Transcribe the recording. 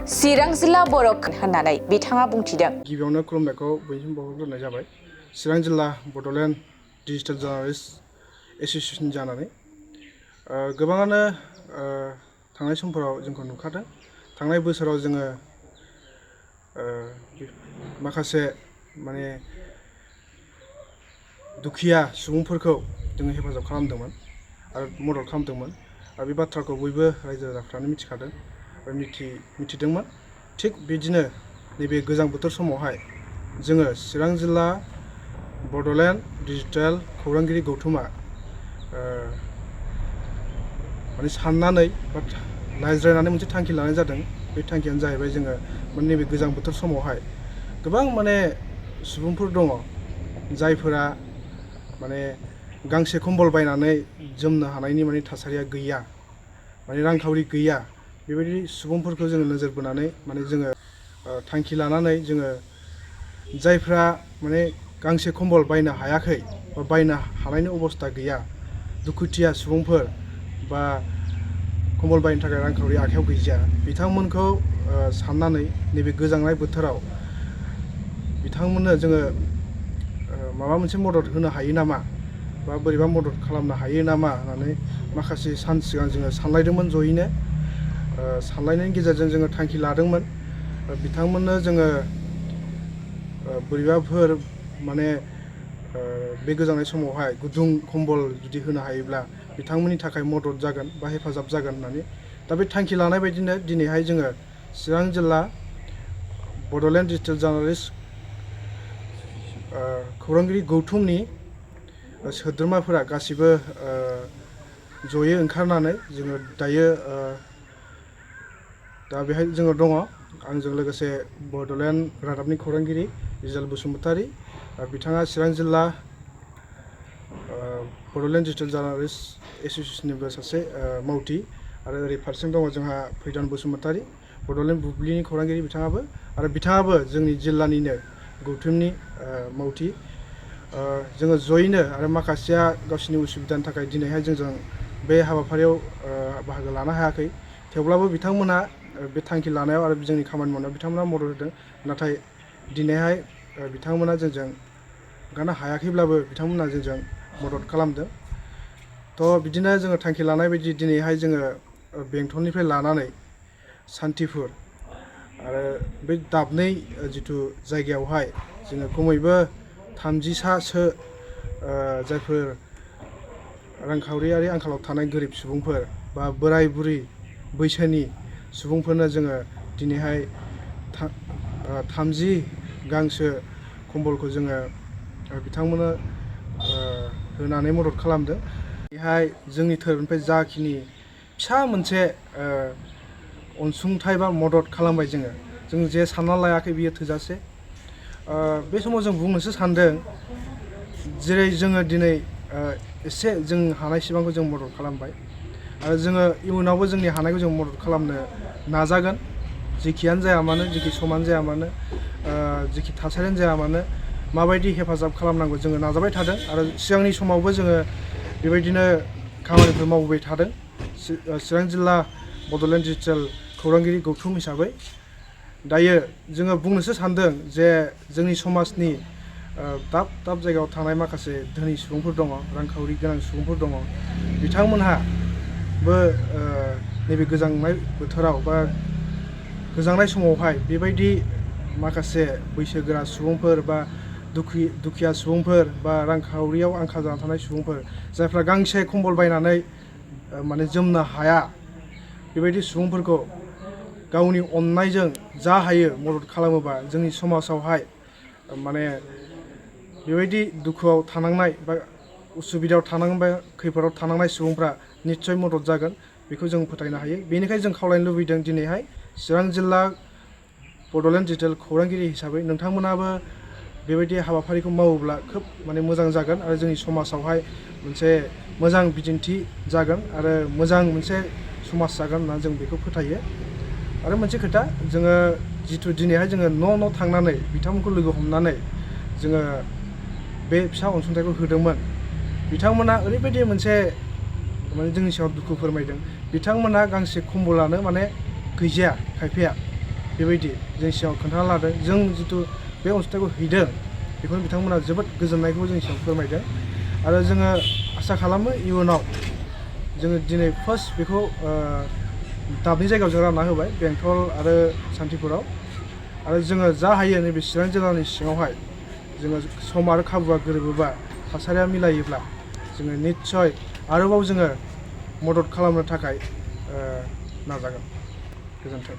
चिरां जिल्ला बर' होननानै बिथाङा बुंथिदों। गिबियावनो खुलुमनायखौ बयनिसिम बावहरग्रोनाय जाबाय। चिरां जिल्ला बड'लेण्ड डिजिटेल जार्नालिस्ट एस'सिएशन जानानै गोबाङानो थांनाय समफोराव जोंखौ नुखादों। थांनाय बोसोराव जोङो माखासे दुखिया सुबुंफोरखौ जोङो हेफाजाब खालामदोंमोन आरो मदद खालामदोंमोन आरो बे बाथ्राखौ बयबो रायजो राजाफ्रानो मिथिखादों आरो मिथिदोंमोन। थिग बिदिनो नैबे गोजां बोथोर समावहाय जोङो चिरां जिल्ला बड'लेण्ड डिजिटेल खौरांगिरि गौथुमा साननानै बा रायज्लायनानै मोनसे थांखि लानाय जादों। बे थांखियानो जाहैबाय जोङो नैबे गोजां बोथोर समावहाय गोबां सुबुंफोर दङ जायफोरा गांसे कम्बल बायनानै जोमनो हानायनि थासारिया गैया, रांखावरि गैया। बेबायदि सुबुंफोरखौ जोङो नोजोर बोनानै जोङो थांखि लानानै जोङो जायफ्रा गांसे कम्बल बायनो हायाखै बा बायनो हानायनि अबस्था गैया, दुखुथिया सुबुंफोर बा कम्बल बायनो थाखाय रांखावरि आखायाव गैजाया, बिथांमोनखौ साननानै नैबे गोजांनाय बोथोराव बिथांमोननो जोङो माबा मोनसे मदद होनो हायो नामा बा बोरैबा मदद खालामनो हायो नामा होननानै माखासे सान सिगां जोङो सानलायदोंमोन। जयैनो सानलायनायनि गेजेरजों जोङो थांखि लादोंमोन। बिथांमोननो जोङो बोरैबाफोर बे गोजांनाय समावहाय गुदुं कम्बल जुदि होनो हायोब्ला बिथांमोननि थाखाय मदद जागोन बा हेफाजाब जागोन होननानै दा बे थांखि लानाय बायदिनो दिनैहाय जोङो चिरां जिल्ला बड'लेण्ड डिजिटेल जार्नालिस्ट खौरांगिरि गौथुमनि सोद्रोमाफोरा गासिबो जयै ओंखारनानै जोङो दायो दा बेहाय जोङो दङ। आंजों लोगोसे बड'लेण्ड रादाबनि खौरांगिरि इजल बसुमतारी, बिथाङा चिरां जिल्ला बड'लेण्ड डिजिटेल जार्नालिस्ट एस'सिएशननिबो सासे मावथि, आरो ओरै फारसेजों दङ जोंहा फैदान बसुमतारी, बड'लेण्ड बुब्लिनि खौरांगिरि बिथाङाबो जोंनि जिल्लानिनो गौथुमनि मावथि। जोङो जयैनो आरो माखासेया गावसिनि उसुबिदानि थाखाय दिनैहाय जोंजों बे हाबाफारियाव बाहागो लानो हायाखै। थेवब्लाबो बिथांमोना बे थांखि लानायाव आरो जोंनि खामानि मावनायाव बिथांमोना मदद होदों। नाथाय दिनैहाय बिथांमोना जोंजों ओंखारनो हायाखैब्लाबो बिथांमोना जोंजों मदद खालामदों। थ' बिदिनो जोङो थांखि लानाय बायदि दिनैहाय जोङो बेंटलनिफ्राय लानानै सान्थिफुर आरो बे दाबनै जिथु जायगायावहाय जोङो खमैबो 30सासो जायफोर रांखावरियारि आंखालाव थानाय गोरिब सुबुंफोर बा बोराय बुरि बैसोनि सुबुंफोरनो जोङो दिनैहाय 30 गांसो कम्बलखौ जोङो बिथांमोननो होनानै मदद खालामदों। बेहाय जोंनि थोरफोनिफ्राय जाखिनि फिसा मोनसे अनसुंथाइ बा मदद खालामबाय, जों जे सानना लायाखै बियो थोजासे। बे समाव जों बुंनोसो सानदों, जेरै जोङो दिनै एसे जों हानायसिबांखौ जों मदद खालामबाय आरो जोङो इयुनावबो जोंनि हानायखौ जों मदद खालामनो नाजागोन। जेखियानो जाया मानो, जेखि समानो जाया मानो, जेखि थासारियानो जाया मानो, माबायदि हेफाजाब खालामनांगौ जोङो नाजाबाय थादों आरो सिगांनि समावबो जोङो बेबायदिनो खामानिफोर मावबोबाय थादों। चिरां जिल्ला बड'लेण्ड डिजिटेल खौरांगिरि गौथुम हिसाबै दायो जोङो बुंनोसो सानदों जे जोंनि समाजनि दाब दाब जायगायाव थानाय माखासे धोनि सुबुंफोर दङ, रांखावरि गोनां सुबुंफोर दङ, बिथांमोनहाबो नैबे गोजांनाय बोथोराव बा गोजांनाय समावहाय बेबायदि माखासे बैसोगोरा सुबुंफोर बा दुखिया सुबुंफोर बा रांखावरियाव आंखाल जाना थानाय सुबुंफोर, जायफ्रा गांसे कम्बल बायनानै जोमनो हाया, बेबायदि सुबुंफोरखौ गावनि अननायजों जा हायो मदद खालामोबा जोंनि समाजावहाय बेबायदि दुखुआव थानांनाय बा उसुबिदायाव थानांनाय, खैफोदाव थानांनाय सुबुंफ्रा निस्सय मदद जागोन, बेखौ जों फोथायनो हायो। बेनिखायनो जों खावलायनो लुबैदों दिनैहाय चिरां जिल्ला बड'लेण्ड डिजिटेल खौरांगिरि हिसाबै नोंथांमोनाबो बेबायदि हाबाफारिखौ मावोब्ला खोब मोजां जागोन आरो जोंनि समाजावहाय मोनसे मोजां बिदिन्थि जागोन आरो मोजां मोनसे समाज जागोन होनना जों बेखौ फोथायो। आरो मोनसे खोथा, जोङो जिथु दिनैहाय जोङो न' थांनानै बिथांमोनखौ लोगो हमनानै जोङो बे फिसा अनसुंथाइखौ होदोंमोन, बिथांमोना ओरैबायदि मोनसे जोंनि सायाव दुखु फोरमायदों। बिथांमोना गांसे कम्बलानो गैजाया, खायफाया बेबायदि जोंनि सिगाङाव खोन्थाना लादों। जों जिथु बे अनसुंथाइखौ हैदों बेखौनो बिथांमोना जोबोद गोजोननायखौ जोंनि सिगाङाव फोरमायदों आरो जोङो आसा खालामो इयुनाव जोङो दिनै फार्स्ट बेखौ दाबनै जायगायाव जों रानना होबाय, बेंटल आरो सान्थिपुराव, आरो जोङो जा हायो नैबे चिरां जिल्लानि सिङावहाय जोङो सम आरो खाबुआ गोरोबोबा, थासारिया मिलायोब्ला जोङो निस्सय आरोबाव जोङो मदद खालामनो थाखाय नाजागोन। गोजोन्थों।